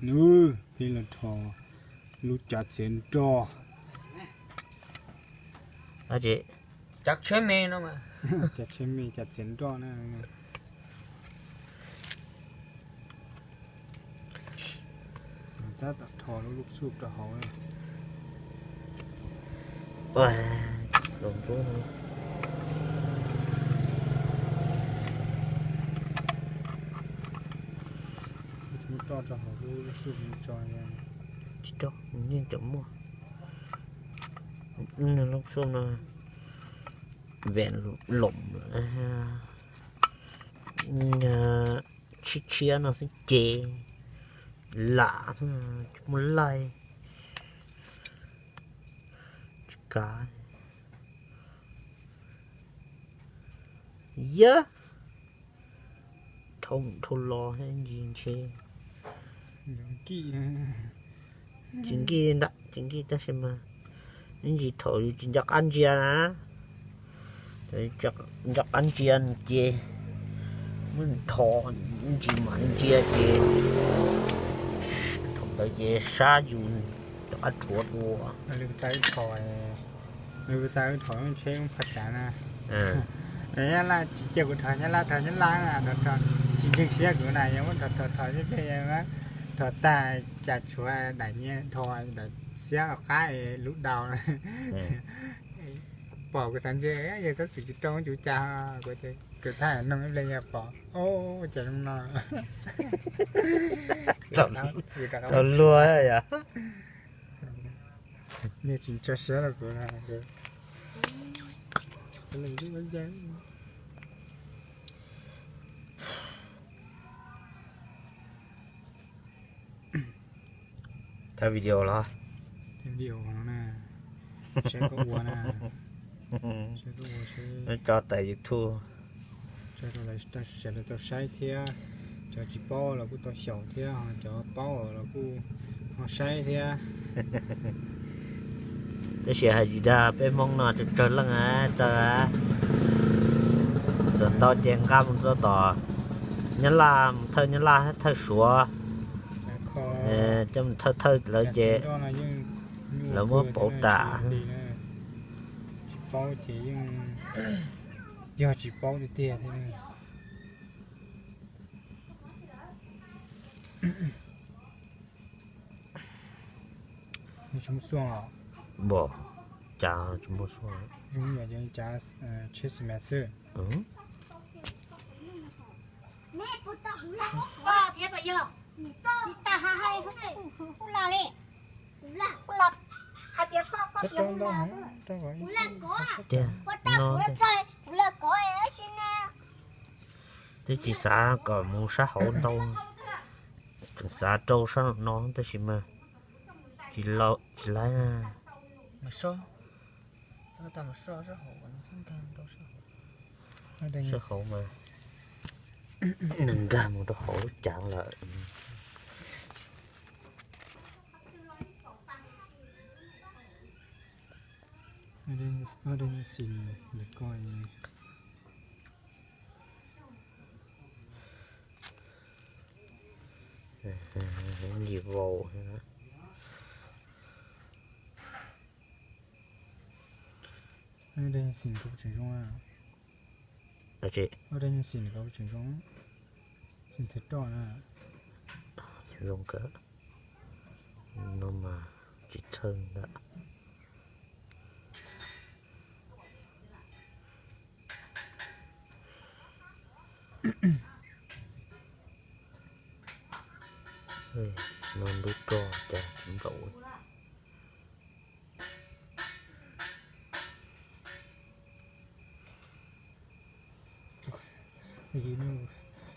Nws peb los rho lub cav txiav nroj. Cav tsheb me no, cav tsheb me, cav txiav nroj na. Tab tom rho lub lub xuj rau hauv. Lub roj rau hauv lub lub xuj tso. Tsis rau, yeej tseem muaj. Lub xuj no vem lom, tshiab tshiab no xwb ces lam, tsis muaj laij, tsis kav. Yab, dhau mus dhau los ntsis ntshe tsis nkij ntag, tsis nkij tab sis mas ib ntsis thaum yus tsis nco qab ntsia na, nco qab ntsia ces muab nws dhos ib ntsis mam ntsia ces thaum ntawd ces sab yus rov qab rhuav dua. Nws kuv tau wb rho lub tsheb ub phaj tav na. Nyab laj tsis cia kuv rho nyab laj, rho nyab laj, tsis ntseeg siab kuv na, yog muab rho rho rho seb peb rho tag cas tshuav daim nyiaj rho daim xiab qab lub dau. Pom kuv xav ntse yog xab xwm tsis rau cuv cas, kuv tus thaj noog ib ple yog pom ua cas zoo no. Txaus luag yom. Niag tsis tso siab rau kuv. Thaij video los? Thaij video no na. Saib koj ua na. Saib koj ua seb. Tso tawm YouTube. Tso rau lawv sawv daws tau saib thiab. Cov tsis paub los kuj tau xyaum thiab, ho cov paub los kuj ho saib thiab. Tab sis hais tsis dag, peb Hmoob no tsawg tsawg leej a, txawm ntau ces nqa mus rau tom Nyab Laj, mus thawj Nyab Laj thawj Suav, coj mus thawj thawj lawv ces lawv muab pauv tas. Tsis paub ces yeej yog tsis paub tiag tiag thiab. Tsis muaj xuaj os? Npog, cav tsis muaj xuaj. Cav tsheb xi mes xwb. Tiag, no twb tsis xav kom mus sab hauv ntau, tseem xav rau sab no tab sis mas tsis laib. Sab hauv mas nws nkag mus rau hauv lub cav lawm. Ntsis vau. Dej xim koj tseem zoo, dej xim koj tseem zoo, xim thawj roj na. Zoo kawg, no mas tsis txhawj ntag. No ntub rog cas nplaum.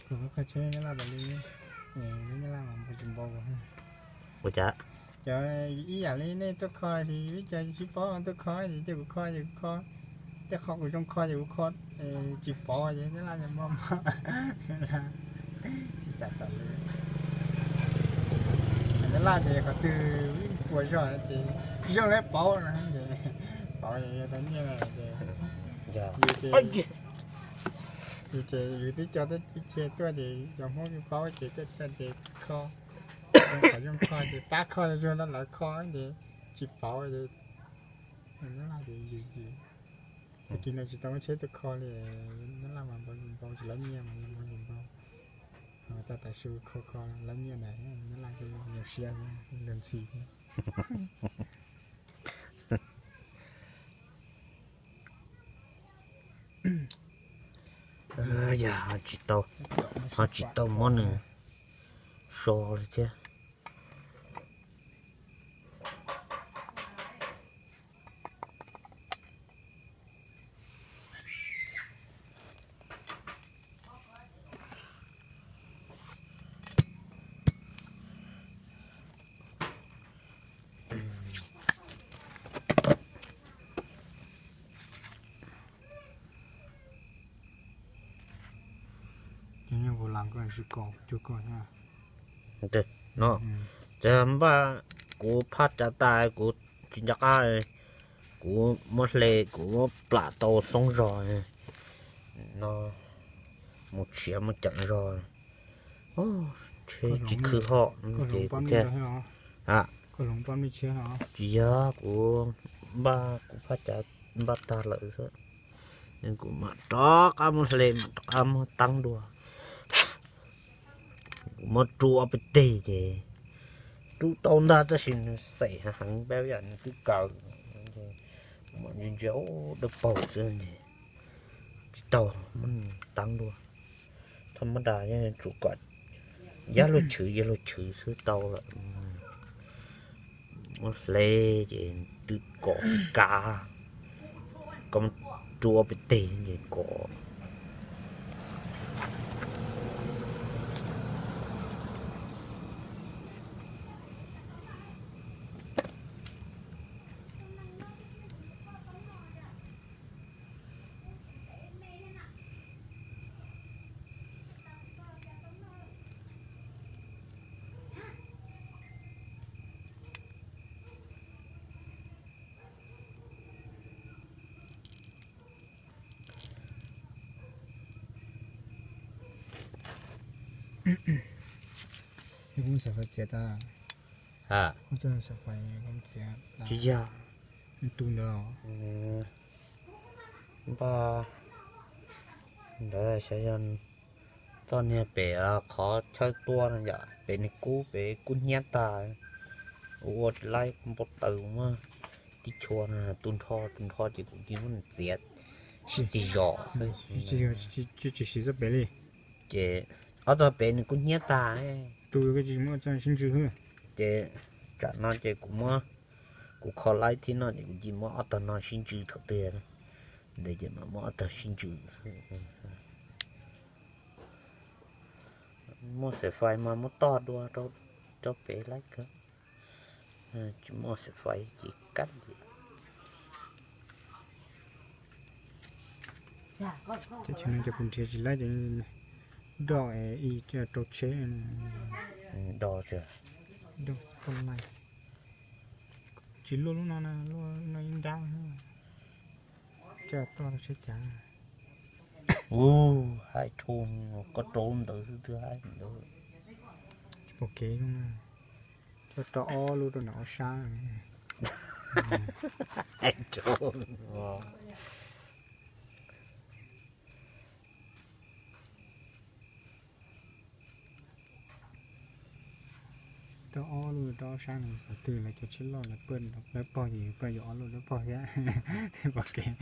Kuv qhov tsheb Nyab Laj tas li, Nyab Laj mas npau tsis npau. Ua cas? Cov ib yam li nej tuaj kho, ib cov tsis paub tuaj kho, ces kuv kho, ces kuv kho, tej qho kuv zoo kho ces kuv kho, tsis pov ces Nyab Laj maj maj, tsis txawj tau li. Nyab Laj ces qhov twg puas zog ces zoo li pov no ces pov yog tau nyiaj ces yus ces yus twb coj tej txhia tuaj ces cov Hmoob paub ces tuaj coj ces kho. Qhov zoo kho ces pab kho zoo rau lawv kho ces tsis pauv ces Nyab Laj ces yws yws. Tag kis no tsis tau muaj tsheb tuaj kho li, Nyab Laj mas npau yus npau tsis laib nyiaj mas yus npau yus npau. Ho tag tam su kho kho laib nyiaj ntawd Nyab Laj zoo siab luag ntxhi thiab. Yog ho tsis tau, ho tsis tau muab nws so li thiab. No, ces npaj kuv phab cav tas kuv tsis nco qab, kuv muab hle kuv muab plam tau xoob zog no, mus tshiav mus ceem zog, tsheb tsis khwv hom ces kuv thiaj, tsis yog kuv npaj kuv phab cav npaj tag lawm xwb, kuv mam rov qab muab hle mam rov qab muab teeb dua. Kuv muab rub ob peb teg ces rub tau ntag tab sis nws xem heev peb yam nws twb kaw, kuv mam ntsia ntsia dawb paug xwb ces tsis tau muab nws teeb dua. Thaj mab das yeej tsum kom yog luag chwv yog luag chwv xwb tau lawm. Muab hle ces twb kom kav, kom rub ob peb teg ces kom. Tsis yog, npaj ntawd xyov yog txoj niag pem qhov chaw tuaj no yom, pem nws kub pem kub hnyiab tag, ua tsis laib npau taws muab tib chua no tu nrho tu nrho ces kuv cia muab nws txiav sib txig zos xwb. Tsis tshwm sim txoj pem li. Ces ob txoj pem nws kub hnyiab tag, ces tsam no ces kuv muab, kuv kho laib thib no ces kuv cia muab ob tog no sib ntsws thaum twg ntawd ces mam muab ob tog sib ntsws. Muaj xaim fais mas muab toj dua rau pem laib kawg, tsis muaj xaim fais ces kab li. Ces no cov kuv nrhiav tsis laib ces doj ib co rau tsheb, doj spotlight. Tsis luaj lub no na, luaj no ib nrab, coj toj rau tsheb cav. Ub, haib rhu, koj rau lub ntawd xwb twb haib ntawd. Tsis pom kev, coj rau ob lub rau nram ob sab. Tau ob lub rau ob sab no, qhov twg lawv cov tsheb loj lawv pog ces yus pog yuav ob lub lawv pog thiab. Pom kev.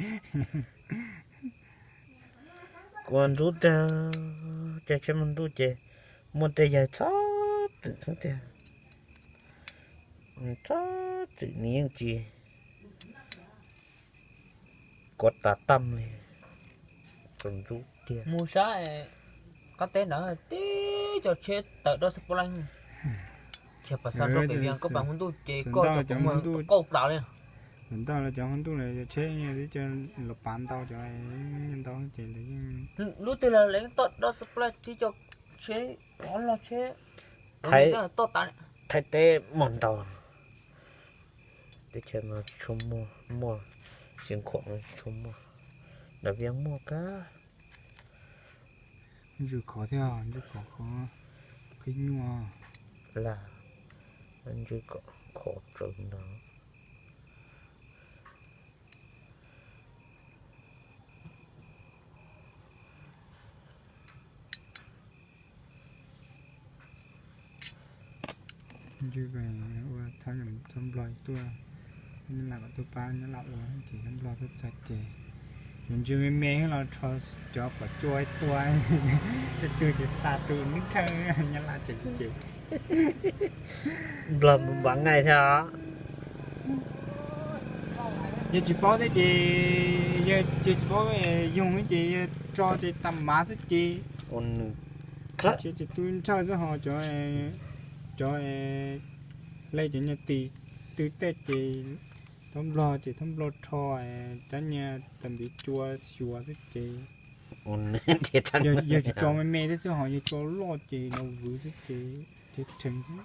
Kuv ntxub tiag, cov tsheb muaj ntuj ces muaj tej yawg txhob txwm xwb tiag. Txhob txwm nws yeej tsis kov tas tam li. Kuv ntxub tiag. Mus sab qab teb ntawd tib co tsheb tawm dob xab pab leej, khiav pas xa rau pem Vias koj pas hmo ntuj ces koj cov hmo ntuj qauj tas li. Ntau los cov hmo ntuj los tsheb twb cov los pav ntau cov ntau ces lawv yeej, lub twg los lawv yeej toj dob xab pab leej tib co tsheb, ob lub tsheb toj tas. Thaib teb muaj ntau, teb chaws no tsis tshua muaj, muaj Xeev Khuam no tsis tshua muaj, Nram Vias muaj kawg. Ntsuj khov thiab, ntsuj khov khov, qhib nyuaj. Laj Ntswj kom khov tsawv ntag. Ntswj ua thab nplog tuaj, nyob lam kom tuaj pab nyob lam ua ces nyob nplog tuaj txog ces yus ntswj me me los rho cov qhov cua tua, tej tug ces xa tus neb thawj nyob lam tseem ces nplog npav nqaij thiab. Yog tsis paub thiab ces, yog tsis paub yoog ces yog tso ces tas mav xwb ces. Tsis tu ntshaw xwb ho cov, cov lej cov nyuag tis tw tej ces thab nplog ces thab nplog rho rab nyuag tas npiv cua xyuas xwb ces. Yog tsis tso me me thiab xwb ho yog tso loj ces los vwv xwb ces, ces rheev xwb.